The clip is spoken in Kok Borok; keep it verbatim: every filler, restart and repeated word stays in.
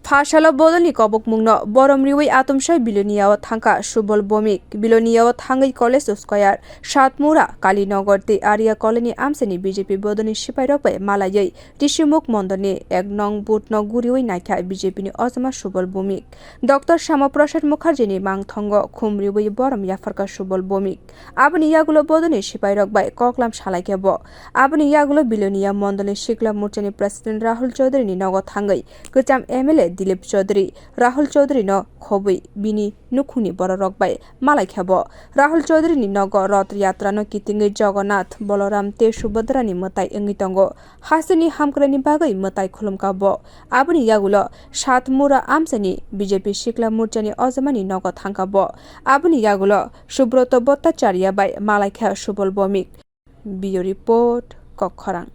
Phasalo bodolni kobokmungno borom riwi atomsai Biloniao thangkha Subol Bomik. Biloniao thangwi College Square, Satmura, Kalinagar tei Arya Colony amchaini B J P bodolni sipairok bai malaiwi Rishimukh mondolni ek nong boothno guriwi naikha B J P ni ojama Subol Bomik. Doctor Shama Prasad Mukherjee ni mangthongo khum riwi borom yapharkha Subol Bomik. Aboni yagulo bodolni sipairok bai koklam salaikha bo. Aboni yagulo Bilonia mondolni sikla morchani president Rahul Chaudhary ni nogo thangwi kwcham M L A Dilip Chaudhary, Rahul Chaudhary no khobwi bini nukhungni bororok bai malaikha bo. Rahul Chaudhary ni nogo Rath Yatra no kitingwi Jagannath, Balaram tei Subhadrani mwtai wngwi tongo. Hasteni hamkraini bagwi mwtai khulumkha bo. Aboni yagulo Satmura amchaini B J P sikla morchani ojamani nogo thangkha bo. Aboni yagulo Subroto Bhattacharya bai malaikha Subol Bomik. Bureau Report, Kokkhorang.